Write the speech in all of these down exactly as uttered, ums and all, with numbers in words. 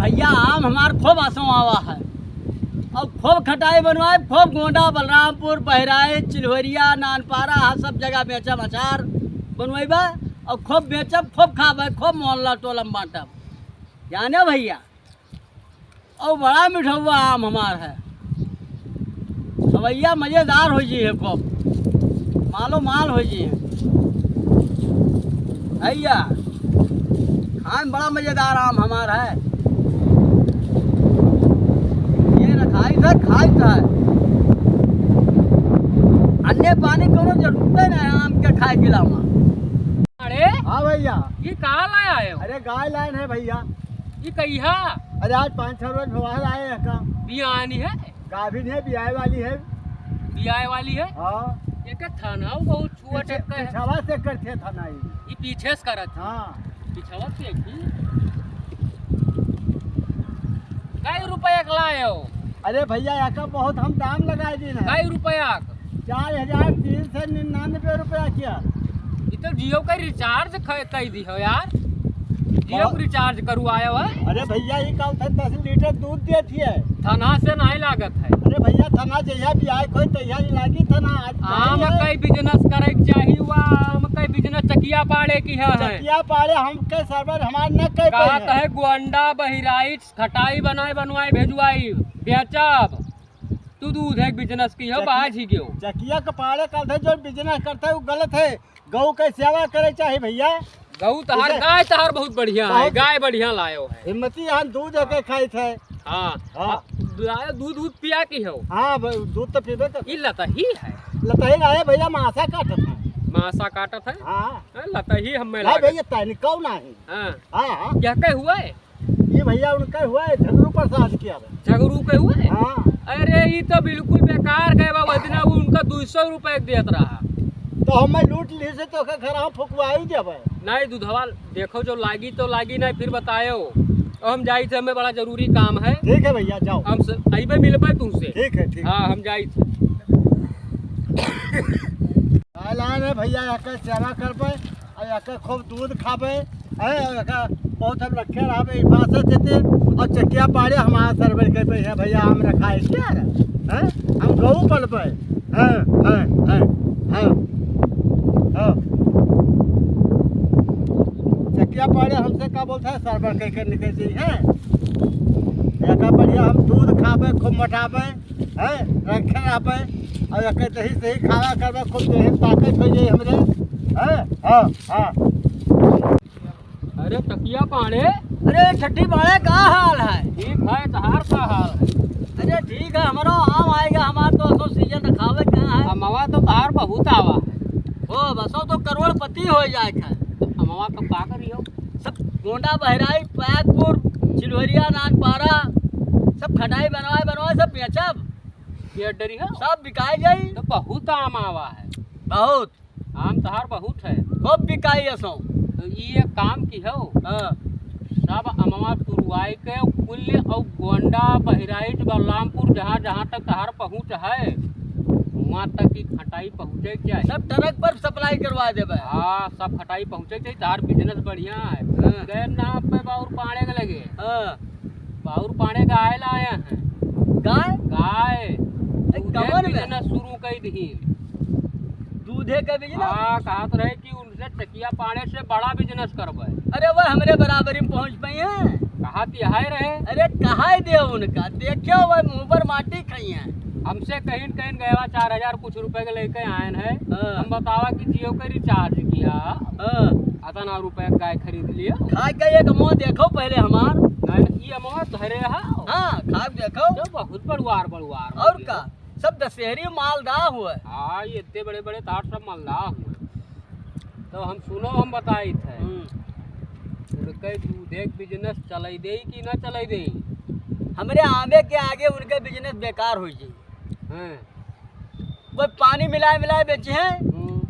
भैया, आम हमार खूब असों आवा है, अउर खूब खटाई बनवाए, खूब गोंडा, बलरामपुर, बहराइच, चिल्होरिया, नानपारा, हाँ, सब जगह बेचब, अचार बनवाइबा, अउर खूब बेचब, खूब खाबे, खूब मोहल्ला टोला में बांटब, जाने भैया। अउर बड़ा मिठौआ आम हमार है, खवैया मजेदार होइ जी है, खूब मालो माल होइ जी है। भैया, खाए में बड़ा मजेदार आम हमार है। ये रखाई था, खाई था। अन्य पानी कोनो जरूरत नहीं है आम के खाए के अलावा। अरे, हाँ भैया। ये का लाया है? अरे, गाय लाइन है भैया। ये कहिया? अरे, आज पाँच छह रोज भवा लाए हैं का। बियानी है? गाभिन है, बियाए वाली है। बियाए वाली है? हाँ। एकर थनवा बहुत छुआ पीछे, टाइप का है। पिछवा से करते थना ही। ये पीछे से करत है। हाँ। पिछवा से की? कई रुपया के लाए हो? अरे भैया, एका बहुत हम दाम लगाए दीन है। कई रुपया के? चार हजार तीन सौ निन्यानवे रुपया किया। ये तो Jio का recharge ख-, कई दी हो यार। Jio का और recharge करवाए हो? अरे भैया, ये कल से दस लीटर दूध देती है। थना से नहीं लागत है। अरे भैया, थना जहिया बियाए कोई तहिया ही लागी थना। आज आम नहीं है। कई business करे के चाही हुआ, आम कई business चकिया पाड़े की है, है। चकिया पाड़े हम के server हमार न कह कहा पाए हैं। कहे गोंडा, बहिराइच, खटाई बनाए बनवाए भेजवाई, बेचब। तू दूध एक business की हो, चकिया बाज ही गयो। चकिया के पाड़े करते जो business करते है, वो गलत है। गऊ के सेवा करे चाही भैया। गऊ तहार, जैसे गाय तहार बहुत बढ़िया है, बहुत गाय बढ़िया लायो है। हिम्मती हम दूध के खाई थे। हाँ। हाँ। अब लायो दूध, दूध पिया की हो? हाँ, ब-, दूध तो पीबे कर। ई लतही है। लतही ना है भैया, मासा काटत है। मासा काटत है? हाँ। हाँ, लतही हमें नहीं लागत। भैया, तनिको नहीं। हाँ। हाँ, हाँ। क्या कहे हुआ है? ये भैया उनका हुआ है, झगरू प्रसाद के अब। झगरू के हुआ है? हाँ। अरे, ई तो बिल्कुल बेकार गए बा, वह दिना वो उनका दो सौ रुपए देत रहा। तो हमें लूट ली से तो ओकर घर हम फुकवाई देबे। नहीं, दूधवा देखो, जो लागी तो लागी, नहीं फिर बतायो। अब हम जाई थे, हमें बड़ा जरूरी काम है। ठीक है भैया, जाओ। हम स-, अइबे मिलबे तुमसे। ठीक है, ठीक। हाँ, हम जाई थे। लाइन है भैया, एकर सेवा करबे। अउर एकर खूब दूध खाबे, हैं, अउर एकर बहुत हम रखे रहबे, ई बात से देते, अउर चकिया पाड़े हमार server के पे है भैया, हम रखाए क्या रे? हैं? हम गऊ पलबे, हैं, हैं, हैं, हैं, हाँ। चकिया पाड़े हमसे का बोलता है, server के, के निकल जाई, हैं? एकर बढ़िया हम दूध खाबे, खूब मोटाबे, हैं, रखे रहबे, अउर एके दही सही खावा करबे, खूब देह में ताकत होइ जाई हमरे, हैं, हाँ, हाँ। अरे तकिया पाड़े। अरे ठट्ठी पाड़े, का हाल है? ठीक है, तहार का हाल है? अरे ठीक है, हमरो आम आएगा, हमार तो असो season रखावे का है। अमवा तो तहार बहुत आवा है। ओ, बसो तो करोड़पति होइ जाए है। तो अमवा तो का करियो? सब गोंडा, बहराइच, फैजपुर, चिल्होरिया, नानपारा, सब खटाई बनवाए, बनवाए, सब बेचब। ये डरी हो? सब बिकाए जाई। तो बहुत आम आवा है। बहुत। आम तहार बहुत है। खूब बिकाई असो। तो ई एक काम की हो। हाँ। सब अमवा तुरवाई के कुल अउ गोंडा, बहराइच, बलरामपुर, जहाँ, जहाँ तक तहार पहुँच है, वहाँ तक की खटाई पहुँचे के चाही। सब truck पर supply करवा देबे। हाँ, सब खटाई पहुँचे के चाही, तहार business बढ़िया है। हाँ। गए ना पे बाउर पाड़े के लगे। हाँ। बाउर पाड़े गाय लाए हैं। गाय? गाय। ए, दूधे कवन में? Business शुरू कई दही। दूधे के business? हाँ, कहत रहे कि उनसे चकिया पाड़े से बड़ा business करबे। अरे, वो हमरे बराबरी में पहुँच पाई हैं। कहत यही रहे। अरे, कहा दे उनका, देखियो वो मुँह पर माटी खाई हैं। हमसे कहीं न कहीं गएवा चार हजार कुछ रुपए के लेके आयन है। हाँ। हम बतावा कि Jio के recharge किया, हाँ। अतना रुपए के गाय खरीद लियो। खा के एक मुँह देखो पहले हमार। नहीं, ये मुँह धरे हा। हाँ, खा के देखो। तो बहुत बड़ुआर, बड़ुआर और हो का? गया। सब दशहरी मालदाह हुए। हाँ, ये इतने बड़े बड़े तार सब मालदाह हुए। तो हम सुनो, हम बताई थे। हम्म। उनके दूधे के business चलाई दे कि ना चलाई दे? हमरे आमे के आगे उनके business बेकार होइ जाई। हाँ। वो पानी मिलाए मिलाए बेचे हैं, हम्म।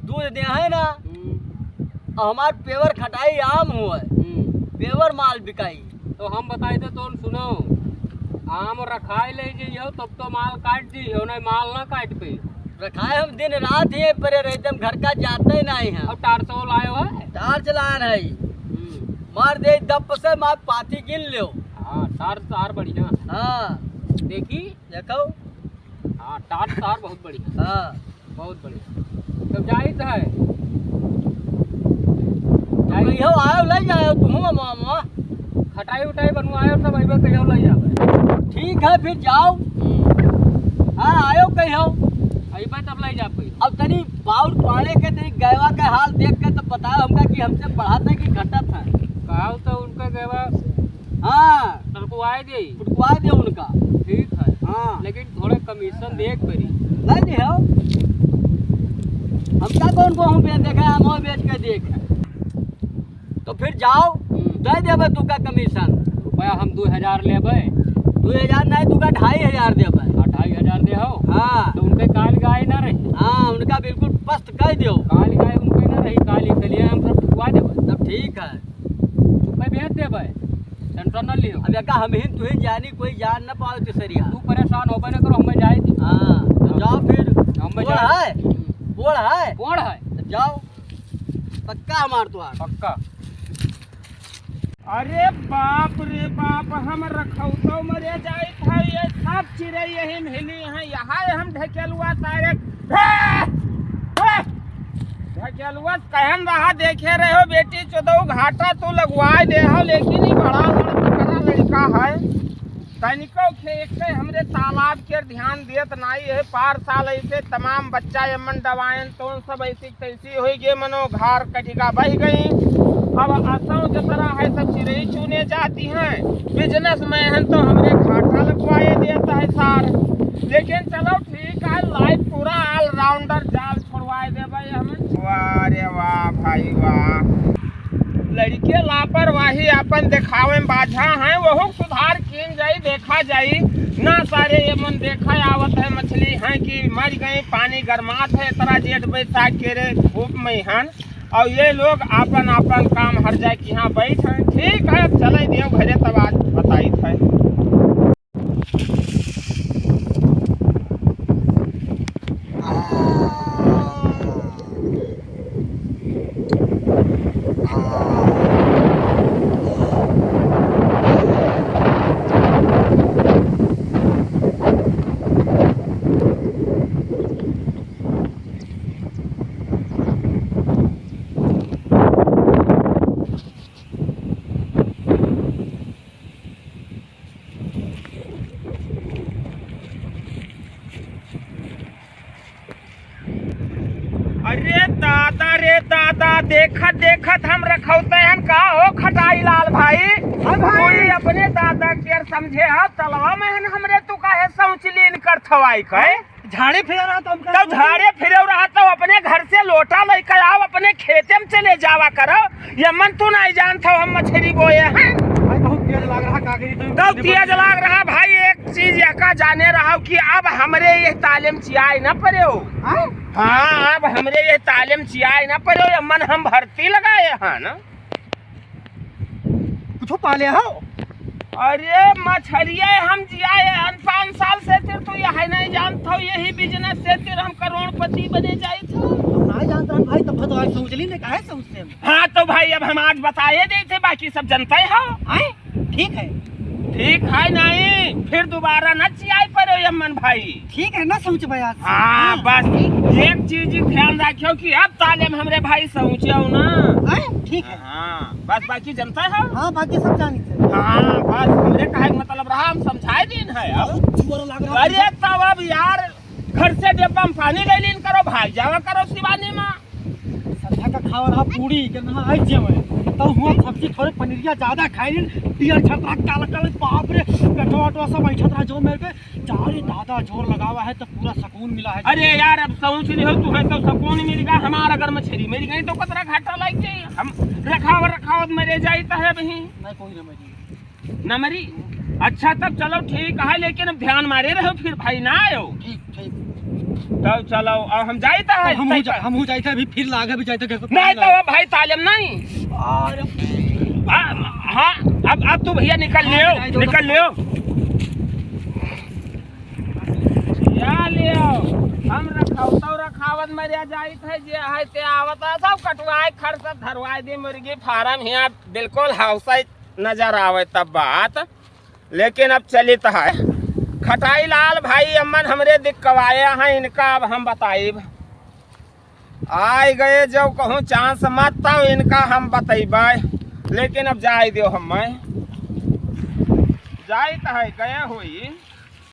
दूध दे है ना, हम्म। और हमार pure खटाई आम हुए, हम्म। Pure माल बिकाई। तो हम बताई थे, तो सुनो, आम रखाए ले जइहो, तब तो माल काट जइहो, नहीं माल ना काट पे। रखाए हम दिन रात ही परे रहते, हम घर का जाते ही नहीं हैं। और torch वो लाए हो? Torch लान है। हम्म। मार दे दप से, मार पाती गिन लेव। हाँ, टार तार बढ़िया। हाँ। देखी? देखो। हाँ, टार तार बहुत बढ़िया। हाँ। बहुत बढ़िया। तब जाइत है। जाइत। कहियो आयो, लइ जायो तुहूँ, मामा। खटाई उटाई बनवायो, तब अइबे कहियो लइ जाबे। ठीक है, फिर जाओ। हम्म। हाँ, आयो कहियो। अइबे तब लइ जाबे। अब तनी बाउर पाड़े के, तनी गयवा के हाल देख के तब बताओ हमका कि हमसे बढ़त है कि घटत है। कहो तो उनका गयवा हाँ। टरकुआए दे। टरकुआए दे उनका। ठीक है। हाँ। लेकिन थोड़ा कमीशन दे एक बेरी। नहीं दे हो। हमका कौन को हम बेच देखे, हम वो बेच के देखे। तो फिर जाओ, हम्म। दे देबे तुका कमीशन। रुपया हम दो हजार लेबे। दो हजार नहीं, तुका ढाई हजार देबे। हाँ, ढाई हजार दे हो। हाँ। तो उनके काल गाय ना रही। हाँ, उनका बिल्कुल पस्त कह दियो। काल गाय उनके ना रही, काल इकलिया हम सब ठुकवा देबे। तब ठीक है। चुप्पे बेच देबे, tension न लियो। अब एका हम ही तुही जानी, कोई जान न पावे तीसरिया। तू परेशान होबे न करो, हमें जाए दी। हाँ, तो जाओ फिर। हमें बोल जाए। है? बोल है? बोल है? तो जाओ। पक्का हमार द्वार। पक्का। अरे बाप रे बाप, हम रखौतो मरे जाइत है, ये सब चिड़ै यही में हिली हैं, यहाँ हम ढकेलुआ सारे। हे! हे! ढकेलुआ कहन रहा, देखे रहे हो बेटी चोदऊ, घाटा तू लगवाए दे हो, लेकिन ई बड़ा लड़का, बड़ा लड़का है। तनिको खे-, एक से हमरे तालाब के ध्यान देत नाई है। पार साल ऐसे तमाम बच्चा एमन दवाएन, तो सब ऐसी तैसी होई गे, मनो घर कटिका बह गई। अब असों जतरा है सब चिड़ै चुने जाती हैं। Business man तो हमरे घाटा लगवाए देता है सार। लेकिन चलो ठीक है, life पूरा all rounder जाल छोड़वाए देबे हमन। वाह रे वाह भाई वाह। लड़के लापरवाही आपन देखावे में बाझा हैं, वहू सुधार कीन जाई, देखा जाई। ना सारे ये मन देखा आवत है मछली हैं कि मर गई, पानी गरमात है, इतना जेठ बैसाख के रे धूप में हन। और ये लोग आपन आपन काम हर जाए कि हाँ बैठ हैं। ठीक है, अब चले दियो घरे, तब आज बताइत है। अरे दादा रे दादा, देखत देखत हम रखौते हन का हो खटाई लाल भाई? हाँ भाई। कोई अपने दादा के समझे हा, तलवा में हन हमरे तू काहे सौंच लीन कर थवाई कहे? झाड़े फिरे रहा तो हम तब झाड़े फिरे रहा तो अपने घर से लोटा लेके आओ, अपने खेते में चले जावा करो। ये मन तू नहीं जानत हो हम मछरी बोए हैं। भाई बहुत तेज लाग रहा, का करी तू? तब तेज लाग रहा भाई, एक चीज यका जाने रहा कि अब हमरे ये ताले में चियाई ना पड़े हो। हाँ? हाँ, अब हमरे ये ताले में चियाई ना पड़े हो, ये मन हम भर्ती लगाए हैं ना। कुछो पाले हो? अरे मछरिया हम जिया है, अन पाँच साल से तिर तू यह नहीं जानत हो, यही business से तिर हम करोड़पति बने जाइत हो। हम नहीं जानत हन भाई, तब तो आज सोच ली ने, काहे सोचते हैं? हाँ तो भाई अब हम आज बताए देइत है, बाकी सब जनते हो। आए? ठीक है। ठीक है नहीं, फिर दोबारा न चियाई पड़े ये मन भाई। ठीक है, ना सोचबे आज से। हाँ, हाँ, बस ठीक। एक चीज ध्यान रखियो कि अब ताले में हमरे भाई सोचियो ना। हैं? ठीक है। हाँ, बस बाकी जनता है। हाँ, बाकी सब जानी थे। हाँ, बस हमरे कहे के मतलब रहा, हम समझाए दीन है अब। बहुत जोर लग रहा है। अरे तब अब यार, घर से डिब्बा में पानी ले लीन करो, भाग जावा करो शिवानी माँ। संध्या का खावा रहा पूरी, के ना आई जे मैं। तो हुआ सब्जी थोड़े पनीरिया ज्यादा खाई लीन, पियर छटरा काला काला, बाप रे, पेटवा वेटवा सब बैठत रहा जो मेरे के। चारे दादा जोर लगावा है तो पूरा सुकून मिला है। अरे यार, अब सोच लियो तू है तो सुकून मिल गया, हमारा अगर मछली मिल गई तो कतरा घाटा लग जाए। हम रखावत रखावत मरे जाइत है अभी। नहीं, कोई ना मरी। ना मरी? अच्छा, तब चलो ठीक है, लेकिन अब ध्यान मारे रहो फिर भाई ना आयो। ठीक, ठीक। तब चलो, अब हम जाइत है। हम हो जा-, हम हो जाइत है, अभी फिर लागे भी जाइत है घर पे नहीं पानी तो लागे। अब भाई ताले में नहीं। अरे। हाँ, हाँ, अब, अब तू भैया निकल हाँ, लियो, जाए दो निकल तो। लियो। या लियो, हम रखावत तो रखावत मरिया जाइत है, जे है ते आवता, सब कटवाए, खर सब धरवाए दी, मुर्गी फार्म हियाँ बिल्कुल हौसै नजर आवे तब बात। लेकिन अब चलित है, खटाई लाल भाई अम्मन हमरे दिक्कवाए हैं, इनका अब हम बताइब। आइ गए जब कहूँ चांस मत, तब इनका हम बतैबै। लेकिन अब जाए दियो, हम्मै जाइत है, गए होई।